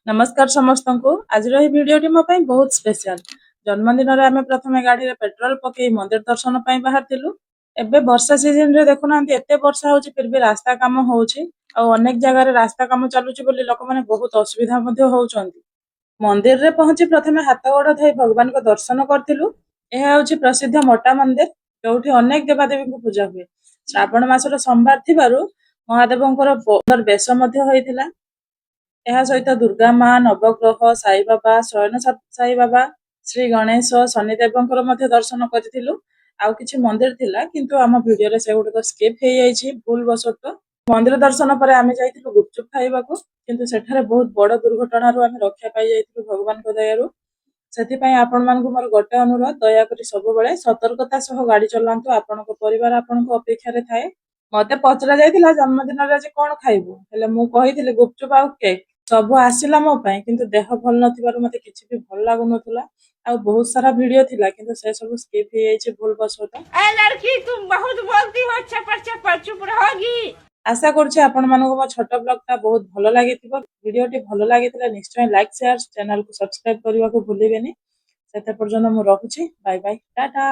ନମସ୍କାର ସମସ୍ତଙ୍କୁ। ଆଜିର ଏହି ଭିଡିଓଟି ମୋ ପାଇଁ ବହୁତ ସ୍ପେଶାଲ। ଜନ୍ମଦିନରେ ଆମେ ପ୍ରଥମେ ଗାଡିରେ ପେଟ୍ରୋଲ ପକେଇ ମନ୍ଦିର ଦର୍ଶନ ପାଇଁ ବାହାରିଥିଲୁ। ଏବେ ବର୍ଷା ସିଜନରେ ଦେଖୁନାହାନ୍ତି, ଏତେ ବର୍ଷା ହଉଛି, ଫିର ବି ରାସ୍ତା କାମ ହଉଛି। ଆଉ ଅନେକ ଜାଗାରେ ରାସ୍ତା କାମ ଚାଲୁଛି ବୋଲି ଲୋକମାନେ ବହୁତ ଅସୁବିଧା ମଧ୍ୟ ହଉଛନ୍ତି। ମନ୍ଦିରରେ ପହଞ୍ଚି ପ୍ରଥମେ ହାତ ଗୋଡ ଧୋଇ ଭଗବାନଙ୍କ ଦର୍ଶନ କରିଥିଲୁ। ଏହା ହେଉଛି ପ୍ରସିଦ୍ଧ ମୋଟା ମନ୍ଦିର, ଯୋଉଠି ଅନେକ ଦେବାଦେବୀଙ୍କୁ ପୂଜା ହୁଏ। ଶ୍ରାବଣ ମାସର ସୋମବାର ଥିବାରୁ ମହାଦେବଙ୍କର ବେଶ ମଧ୍ୟ ହୋଇଥିଲା। ଏହା ସହିତ ଦୁର୍ଗା ମା, ନବଗ୍ରହ, ସାଇବାବା, ଶୟନ ସାଇବାବା, ଶ୍ରୀ ଗଣେଶ, ଶନିଦେବଙ୍କର ମଧ୍ୟ ଦର୍ଶନ କରିଥିଲୁ। ଆଉ କିଛି ମନ୍ଦିର ଥିଲା, କିନ୍ତୁ ଆମ ଭିଡିଓରେ ସେଗୁଡିକ ସ୍କିପ୍ ହେଇଯାଇଛି ଭୁଲ ବଶତଃ। ମନ୍ଦିର ଦର୍ଶନ ପରେ ଆମେ ଯାଇଥିଲୁ ଗୁପଚୁପ ଖାଇବାକୁ, କିନ୍ତୁ ସେଠାରେ ବହୁତ ବଡ ଦୁର୍ଘଟଣାରୁ ଆମେ ରକ୍ଷା ପାଇଯାଇଥିଲୁ ଭଗବାନଙ୍କ ଦୟାରୁ। ସେଥିପାଇଁ ଆପଣମାନଙ୍କୁ ମୋର ଗୋଟେ ଅନୁରୋଧ, ଦୟାକରି ସବୁବେଳେ ସତର୍କତା ସହ ଗାଡି ଚଲାନ୍ତୁ। ଆପଣଙ୍କ ପରିବାର ଆପଣଙ୍କ ଅପେକ୍ଷାରେ ଥାଏ। ମତେ ପଚରା ଯାଇଥିଲା, ଜନ୍ମଦିନରେ ଆଜି କଣ ଖାଇବୁ? ହେଲେ ମୁଁ କହିଥିଲି ଗୁପଚୁପ ଆଉ କେକ୍। ସବୁ ଆସିଲା ମୋ ପାଇଁ, କିନ୍ତୁ ଦେହ ଭଲ ନଥିବାରୁ ମତେ କିଛି ବି ଭଲ ଲାଗୁନଥିଲା। ଆଉ ବହୁତ ସାରା ଭିଡିଓ ଥିଲା, କିନ୍ତୁ ସେ ସବୁ ସ୍କିପ୍ ହେଇଯାଇଛି ଭୁଲ ବଶତଃ। ए लड़की, तुम बहुत बोलती हो चपर चपर, चुप रहोगी? ଆଶା କରୁଛି ଆପଣମାନଙ୍କୁ ମୋ ଛୋଟ ବ୍ଲଗଟା ବହୁତ ଭଲ ଲାଗିଥିବ। ଭିଡିଓଟି ଭଲ ଲାଗିଥିଲେ ନିଶ୍ଚୟ ଲାଇକ୍, ସେୟାର, ଚ୍ୟାନେଲକୁ ସବସ୍କ୍ରାଇବ କରିବାକୁ ଭୁଲିବେନି। ସେତେ ପର୍ଯ୍ୟନ୍ତ ମୁଁ ରହୁଛି। Bye bye, Tata.